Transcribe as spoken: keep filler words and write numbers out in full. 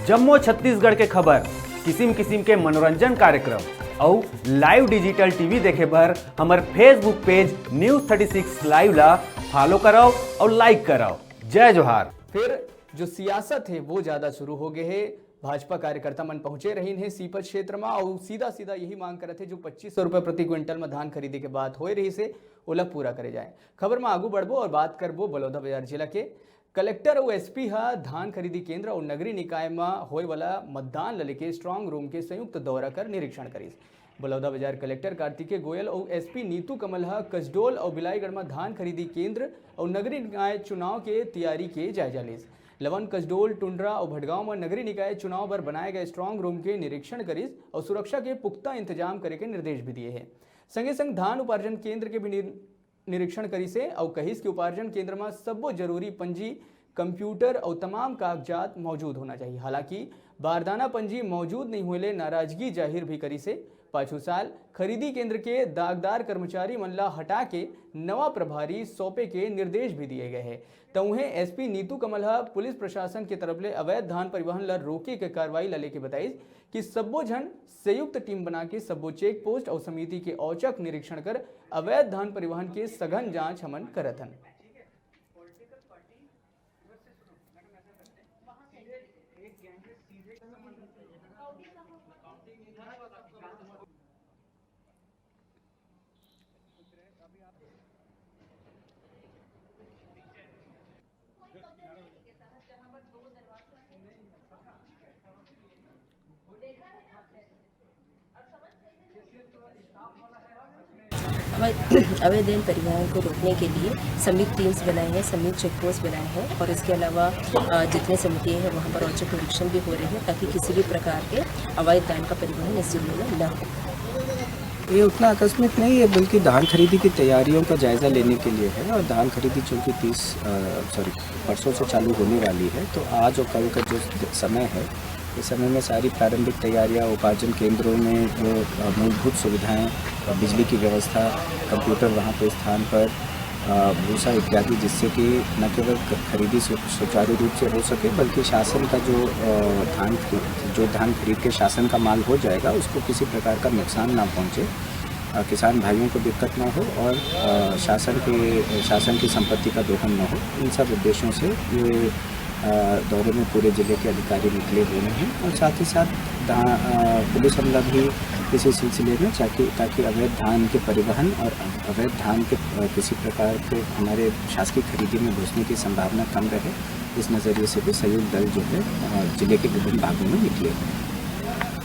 जम्मो छत्तीसगढ़ के खबर, किसिम किसिम के मनोरंजन कार्यक्रम अउ live digital T V देखे बर हमर Facebook page News thirty six Live ला follow करव अउ like करव। जय जोहार। फिर जो सियासत हे वो ज्यादा शुरू हो गए हे। भाजपा कार्यकर्ता मन पहुंचे रहिन हे सीपत क्षेत्र म अउ सीधा सीधा यही मांग करत हे जो पच्चीस सौ रुपए प्रति क्विंटल म धान खरीदी के बात होए रहिस हे, ओला पूरा करे जाए। खबर म आगू बढ़बो अउ बात करबो बलौदाबाजार जिला के। कलेक्टर अउ S P ह धान खरीदी केंद्र अउ नगरीय निकाय म होए वाला मतदान ल लेके strong room के संयुक्त दौरा कर निरीक्षण करिस। बलौदाबाजार कलेक्टर कार्तिकेय गोयल अउ S P नीतू कमल ह कसडोल अउ बिलाईगढ़ म धान खरीदी केंद्र अउ नगरीय निकाय चुनाव के तैयारी के जायजा लिस। लवन कसडोल, टुंडरा अउ भटगांव म नगरीय निकाय चुनाव बर बनाए गए strong room के निरीक्षण करिस अउ सुरक्षा के पुख्ता इंतजाम करे के निर्देश भी दिए हे। संगे संग धान उपार्जन केंद्र के भी निर-, निरीक्षण करिस हे अउ कहिस कि उपार्जन केंद्र म सब्बो जरूरी पंजी, कंप्यूटर अउ तमाम कागजात मौजूद होना चाहिए। हालांकि बारदाना पंजी मौजूद नहीं होए ले नाराजगी जाहिर भी करिस हे। पाछू साल खरीदी केंद्र के दागदार कर्मचारी मन ला हटा के नवा प्रभारी सौंपे के निर्देश भी दिए गए हे। त उहें S P नीतू कमल ह पुलिस प्रशासन के तरफ ले अवैध धान परिवहन ला रोके के कार्रवाई ला लेके बताइस कि सब्बो झन संयुक्त टीम बना के सब्बो चेक पोस्ट अउ समिति के औचक निरीक्षण कर अवैध धान परिवहन के सघन जांच हमन करत हन। अवैध अवैध धान परिवहन को रोकने के लिए संयुक्त टीम्स बनाए हैं, संयुक्त चेक पोस्ट बनाए हैं और इसके अलावा अ, जितने समिति हैं वहाँ पर औचक निरीक्षण भी हो रहे हैं ताकि किसी भी प्रकार के अवैध धान का परिवहन इस जिले में न हो। ये उतना आकस्मिक नहीं है, बल्कि धान खरीदी की तैयारियों का जायजा लेने के लिए है। और धान खरीदी चूंकि तीस, सॉरी, परसों से चालू होने वाली है, तो आज और कल का जो समय है, इस समय में सारी प्रारंभिक तैयारियां, उपार्जन केंद्रों में जो अ, मूलभूत सुविधाएं, अ, बिजली की व्यवस्था, कंप्यूटर वहाँ पे स्थान पर, अ, भूसा इत्यादि, जिससे कि न केवल ख-, खरीदी सु-, सुचारू रूप से हो सके, बल्कि शासन का जो अ, धान खरी-, जो धान खरीद के शासन का माल हो जाएगा, उसको किसी प्रकार का नुकसान ना पहुँचे, अ, किसान भाइयों को दिक्कत ना हो और अ, शासन के शासन की संपत्ति का दोहन ना हो। इन सब उद्देश्यों से ये अ, दौरे में पूरे जिले के अधिकारी निकले हुए हैं और साथ ही साथ धा-, अ, पुलिस अमला भी इसी सिलसिले में, ताकि ताकि अवैध धान के परिवहन और अवैध धान के अ, किसी प्रकार के हमारे शासकीय खरीदी में घुसने की संभावना कम रहे, इस नज़रिए से भी संयुक्त दल जो है अ, जिले के विभिन्न भागों में निकले हुए हैं।